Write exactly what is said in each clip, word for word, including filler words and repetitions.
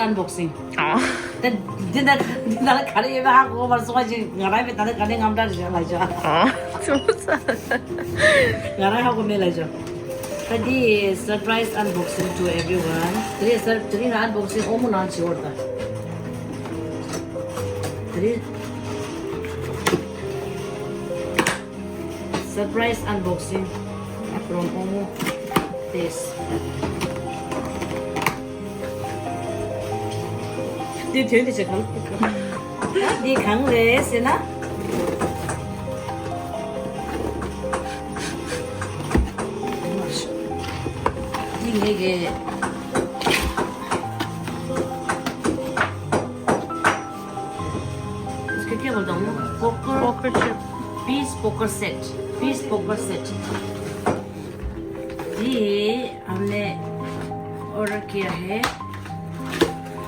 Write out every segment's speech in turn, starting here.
Unboxing. ཨ། ད་འདི་ད་འདི་ད་ག་རེ་ཡོད་པ་ཧ་གོ་མ་སོང་བ་ཅིག་ང་རང་ཡོད་པའི་ད་ལྟ་ག་ནས་ངམ་འདྲ་རེད་ལ་ཅོ། ཨ། ང་རང་ཧ་གོ་མེད་ལ་ཅོ། ད་འདི་surprise unboxing to everyone. དེ་རིང་སར་དེ་རིང་ང་unboxing ཨོ་མོ་ནང་བྱེད་འོར་ད། དེ་རིང་surprise unboxing from Omo. This. འདི་དོན་འདི་ཆེ་གང་། འདི་གང་རེད་ཟེར་ན། འདི་ངེད་ཀྱི། इसके क्या बोलता हूँ? Poker, poker chip. Peace poker set. Peace poker set. ये हमने ऑर्डर किया है।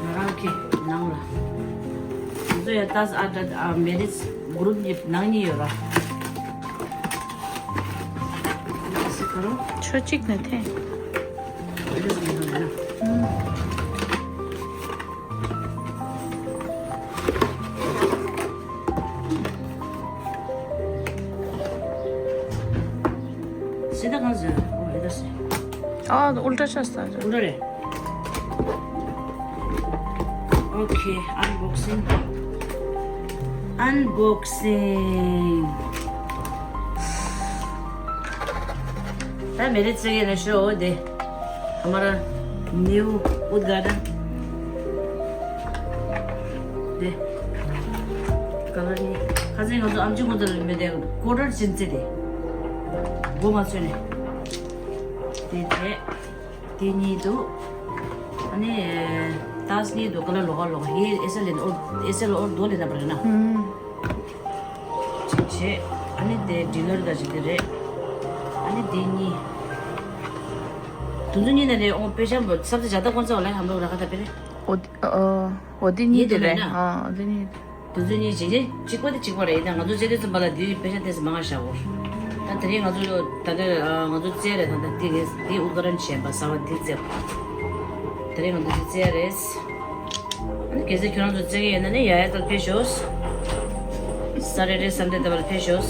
ང་རང་གི་ནང་ལ། ང་ཚོ་ཡ་ཏཱས་ཨ་ཏ་ཨ་མེ་རིས་གུ་རུབ་གི་ནང་ནས་ཡོད་ར། ऐसे करो। ཁྱོད་གཅིག་ནས་འཐེན། सीधा कहाँ से? ओ, इधर से। ཨ། ཨུལ་ཊ་ཆགས་སོང་། ཨུལ་ཊ་རེད། Okay, unboxing. Unboxing. ད་མེ་རི་ཚེ་གེ་ལ་ཤོ་འོ་དེ། हमारा new उद्घाटन. དེ། ཀ་ལར་ནི། ཁ་སང་ང་ཚོ་ཨམ་ཆི་ངོ་ཚོ་ལ་མེད་དེ། ཀོ་ཊར་ཅིན་ཙི་དེ། མགོ་མ་ཚོས་ནས། དེ་དེ། དེ་གཉིས་འདུག་ཨ་ནི། ཏཱས་གཉིས་འདུག་ཀ་ལར་ལོག་ཀ་ལོག་ཧེ་ཨེ་སེ་ལེན་ཨོར་ཨེ་སེ་ལ་ཨོར་དོ་ལེན་ན་པར་ན། ཅིག་བྱས། ཨ་ནི་དེ་ཌི་ནར་ག་ཅིག་དེ་རེད། ཨ་ནི་དེ་གཉིས། དུ་ཚོད་གཉིས་ན་རེད་ཨོ་པེ་ཤམ་སབ་ཙི་ཇ་ད་ཀོན་ཚ་བ་ལ་ཧམ་རོག་ར་ཁ་ད་པེ་རེད། འོ་འོ་འདི་གཉིས་དེ་རེད། ཨ་འདི་གཉིས། དུ་ཚོད་གཉིས་བྱས་རྗེས་གཅིག་པ་དེ་གཅིག་པ་རེད། ཡིན་ད་ང་ཚོ་རྩེད་དུས་ཙམ་པ་ལ་འདི་པེ་ཤ་ཏེས་མང་ང་བཞག་གོ། ད་དེ་རིང་ང་ཚོ་ད་ལྟ་ང་ཚོ་རྩེད་རེད། ད་ལྟ་འདི་རེད། འདི་ཨུ་ཀ་རན་བྱས་པ་ཟ་བ་འདི་རྩེད་པ། དེ་རིང་ང་ཚོ་འདི་རྩེད་རེད། ཨ་ནི་གལ་སྲིད་ཁྱོད་རང་ཚོ་རྩེད་ཀྱི་ཡོད་ན་ནི་ཡ་ཡ་ད་ཕེབས་ཤོག Saturday Sunday ད་བར་ཕེབས་ཤོག་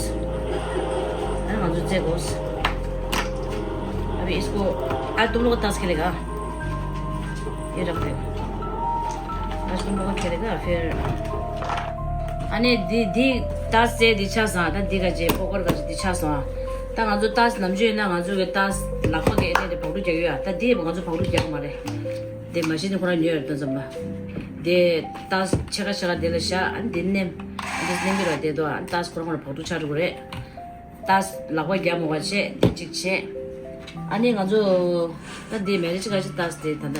ཨ་ནི་ང་ཚོ་རྩེད་གོ། अभी इसको आज तुम लोग का टास्क खेलेगा। ये रख दो। आज तुम लोग का खेलेगा फिर। ཨ་ནི་འདི་འདི་ཏཱས་རྩེད་འདི་ཆགས་སོང་། ད་འདི་ག་ཅེ་པོ་ཀར་ག་ཅེ་འདི་ཆགས་སོང་། ད་ང་ཚོ་ཏཱས་ནམ་རྒྱུན་ཡིན་ན་ང་ཚོ་གི་ཏཱས་ལག་པ་གི་ཨེ་འདྲ་འདྲ་བག་རུ་རྒྱག་ཡོད། ད་འདི་ང་ཚོ་བག་རུ་རྒྱག་མ་རེད། འདི་མ་གཞི་ནི་ཁོ་རང་ཉོས་ཡོད་ད་ཙམ་པ། འདི་ཏཱས་ཕྱེད་ཀ་ཕྱེད་ཀ་འདི་ལ་བཞག་ཨ་ནི་འདི་མནན། ཨ་འདི་མནན་གི་ར་བསྡད་དོ། ཨ་ཏཱས་ཁོ་རང་ཁོ་རང་བག་རུ་ཆགས་འགྲོ་གི་རེད། ཏཱས་ལག་པ་རྒྱག་མ་དགོས་བྱས་འདི་གཅིག་བྱས། ཨ་ནི་ང་ཚོ་ད་འདི་མེ་རི་ཅི་ག་ཅི་ཏཱས་འདི་ད་ད།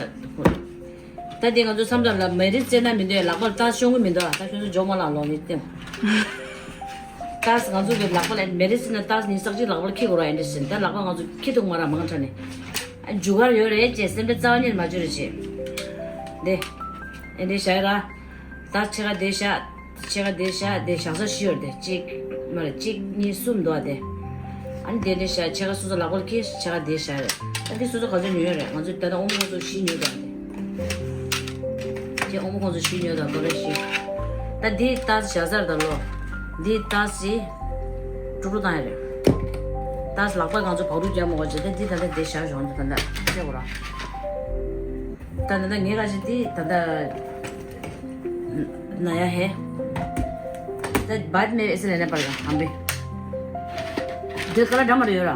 ད་དེ་ང་ཚོ་མཚམས་མཚམས་ལ་མེ་རི་རྩེད་ན་མི་འདོད། ལག་པར་ཏཱས་ཤོང་གི་མི་འདུག་ད་ཁྱོད་ཚོ་ཇོ་མོ་ལགས་ལོག་ནི་སྟེང་། ཏཱས་ང་ཚོ་གི་ལག་པ་ལ་མེ་རི་རྩེད་ན་ཏཱས་ཉིས་བརྩེགས་གཅིག་ལག་པར་འཁྱེར་དགོས་ར། ཨེ་འདྲ་ཟིན་ད་ལག་པ་ང་ཚོ་འཁྱེར་ཐུབ་མ་ར་མང་དྲགས་ནས། ཨ་འཇུ་གར་ཡོད་རེད་ཅེས་སེམས་པའི་རྩ་བ་ཉིད་མ་འཇུ་རེད་ཅེས། འདི། ཨེ་འདྲ་བྱས་ར། ཏཱས་ཕྱེད་ཀ་འདི་བཞག་ཕྱེད་ཀ་འདི་བཞག་འདི་བཞག་ས་བཞི་ཡོད་རེད་དེ། གཅིག་མ་རེད། གཅིག་གཉིས་གསུམ་འདུག་ཨ་དེ། ཨ་ནི་དེ་འདྲ་བཞག་ཕྱེད་ཀ་སོ་སོ་ལག་པར་འཁྱེར། ཕྱེད་ཀ་འདི་བཞག་རེད། ཨ་འདི་སོ་སོ་ག་ཚོད་ཉོས་ཡོད་རེད། ང་ཚོ་ད་ལྟ་ཨོ་མོ་ཁོང་ཚོ་བཞི་ཉོས་འདུག་ཨ་དེ། ཁྱེད་ཨོ་མོ་ཁོང་ཚོ་བཞི་ཉོས་དང་དོ་རེ་བཞི། ད་འདི་ཏཱས་བཞག་ས་རེད་ད་ལོ། འདི་ཏཱས་ཀྱི་ཀྲུག་ཀྲུག་བཏང་ཡ་རེད། ཏཱས་ལག་པ་ང་ཚོ་བག་རུ་རྒྱག་མ་དགོས་བྱས་ད་འདི་ད་ལྟ་འདི་བཞག་ཞོག་འདི་ད་ལྟ་ཁྱེད་གོ་ར། ད་ད་ལྟ་ངའི་ཁ་ཤས་འདི་ད་ལྟ། नया है। ད་बाद में ऐसे लेना पड़ेगा हमें। འདི་ཀ་ལར་འདྲ་མི་འདྲ་ཡོད་ར།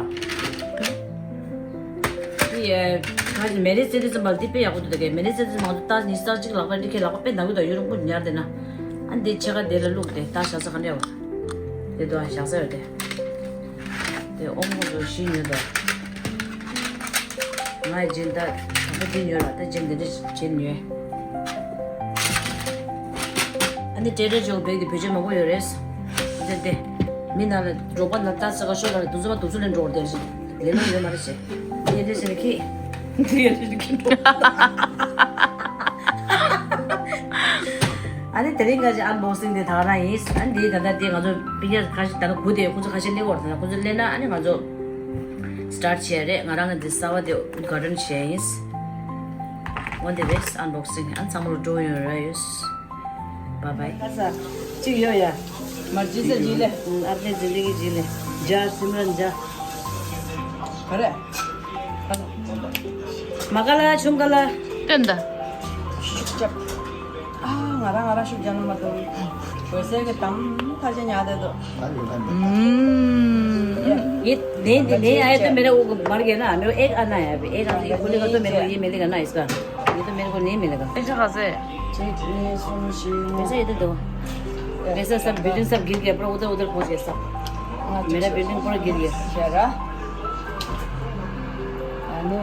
འདི་ཡ་ཁ་ཅིག་མེ་རི་རྩེད་དུས་ཙམ་པ་འདི་དཔེ་ཡག་པོ་འདུག་ད་གས་མེ་རི་རྩེད་དུས་ཙམ་པ་ང་ཚོ་ཏཱས་ཉིས་བརྩེགས་གཅིག་ལག་པ་འདི་ཁྱེད་ལག་པ་དཔེ་ནག་པོ་དང་ཡུ་རུང་པོ་ཉར་བསྡད་ན། ཨ་འདི་ཕྱེད་ཀ་འདི་ལ་བླུགས་ཏེ་ཏཱས་བཞག་ས་ག་འདྲ་ཡོད། འདི་དུ་བཞག་ས་ཡོད་དེ། དེ་ཨོ་མོ་ཚོ་བཞི་ཉོས་དང་། ང་ཡི་སྦྱིན་བདག་དང་པོ་འདི་ཉོས་ལ་ད་སྦྱིན་འདི་འདྲ་བྱེད་ཉོས། ཨ་ནི་ཏྲེ་ཌར་ཇོ་བེག་དེ་བེད་སྤྱོད་མང་པོ་ཡོད་རེད། འདི་དེ་མི་ནང་ལ་འབྲོག་པ་ནང་ལྟ་ས་ག་ཤོག་ལ་དུ་ཚོ་པ་དུ་ཚོ་ལེན་འགྲོ་བར་དེ་ལས་ལོ་ཡོད་མ་རེད་ཟེར། ཡེ་འདྲ་ཟེར་ཁི། འདི་ཡེ་འདྲ་ཁི་འགྲོ། ཨ་ནི་དེ་རིང་ག་ཅི་ཨན་བོག་སིང་དེ་ད་ག་རང་ཡིན། ཨ་ནི་དེ་ད་ལྟ་དེ་ང་ཚོ་པི་ཉ་ཁ་ཤས་ད་ལྟ་དགུ་དེ་ཁོ་ཚོ་ཁ་ཤས་སླེབས་ཡོད་རེད། ད་ཁོ་ཚོ་སླེབས་ན་ཨ་ནི་ང་ཚོ་སི་ཊར་ཊི་བྱས་རེད། ང་རང་གི་འདི་གསར་པ་དེ་ཨུད་གྷ་ཊན་བྱས་ཡིན། འོ་འདི་རེད། ཨན་བོག་སིང་ཨན་ཚང་མ་ལོ་འགྲོ་ཡོང་ར་ཡོད། བཱའི་བཱའི། ཨ་ས། གཅིག་ཡོད་ཡ། མར་ཇི་ས་ཇི་ལེ། ཨ་ཕའི་ཇི་ལེ་གི་ཇི་ལེ། ཇ་སིམ་རན་ཇ། ག་རེ། མ་ག་ལ་ཆུང་ག་ལ། སྟོན་ད། ཤུགས་རྒྱབ། ཨ་ང་རང་ང་རང་ཤུགས་རྒྱབ་ན་མ་གཏོགས། འོད་ཟེར་གི་དམ་ཐག་ཆེ་ཉག་དེ་དོ། ཨུམ། ये नहीं नहीं नहीं आए तो मेरा वो मर गया ना। मेरे को एक आना है अभी। एक आने को बोलेगा तो मेरे को ये मिलेगा ना इसका। ये तो मेरे को नहीं मिलेगा। ऐसा कैसे? ठीक नहीं सुन सी। वैसे इधर दो। वैसे सब बिल्डिंग सब गिर गया, पूरा उधर उधर पहुंच गया सब। मेरा बिल्डिंग पूरा गिर गया। ཁྱེད་རང་། ཨ་ནི།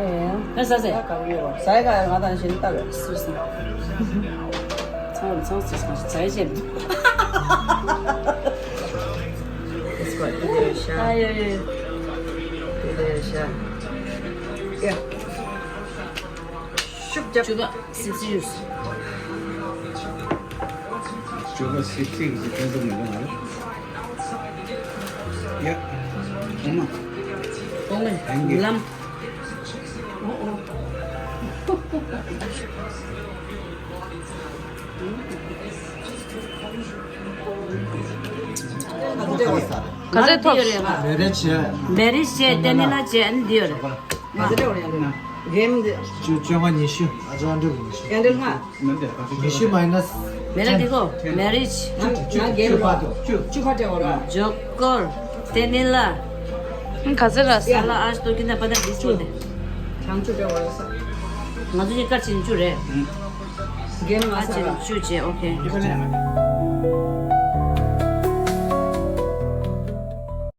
ཁ་ས་ས། ས་ཡ་ག་ང་དང་ཤིན་ཏ་ག་སུ་སུ། ཚང་ཚང་སུ་སུ་ས་ཡ་ཤེས། This one, དེ་ལས་ཤ། ཨ་ཡོ་ཡོ་ཡོ། དེ་ལས་ཤ། ཡ། ཤུགས་རྒྱབ། བཅུ་པ་སིག་སི་ཡུ་སི། བཅུ་པ་སིག་སི་ཡུ་སི་ཕན་ཚུན་མི་འདྲ་ང་ལ། ཡ། ཨོ་མ། ཨོ་མ། ཐེང་ཡུ། ལམ། ཨོ་ཨོ། ག་ཚོད་ཐོབ། མེ་རེ་ཇི་བྱས། མེ་རེ་ཇི་བྱས་ཏེ་ནི་ལ་བྱས་ཨ་ནི་འདི་ཡོད་རེད། ག་ཚོད་རེད་ཡང་ན། གེམ་འདི། བཅོ་བཅོ་ལྔ་ཉི་ཤུ། ཨ་ཅག་འགྲུབ་ཉི་ཤུ། ཡང་འདྲ་ལྔ། ཉི་ཤུ་མ་ཡི་ནས། མེ་ར་འདི་གོ། མེ་རེ་ཇི། ང་གེམ་བཅུ་བཅུ་བཅུ་ཁ་སྤྲད་འོ་ར། ཇོ་ཀར། ཏེ་ནི་ལ། ག་ཚོད་ར་ས་ལ་ཨ་ཏོ་ཀི་ན་པ་ད་འདི་བཅུ་དེ། བྱང་བཅུ་སྤྲད་འོ་ར་ས། ང་ཚོ་གི་ཀར་ཆེན་བཅུ་རེད། གེམ་ང་ཨ་ས་ཆེན་ར། བཅུ་བྱས། ཨོ་ཁེ།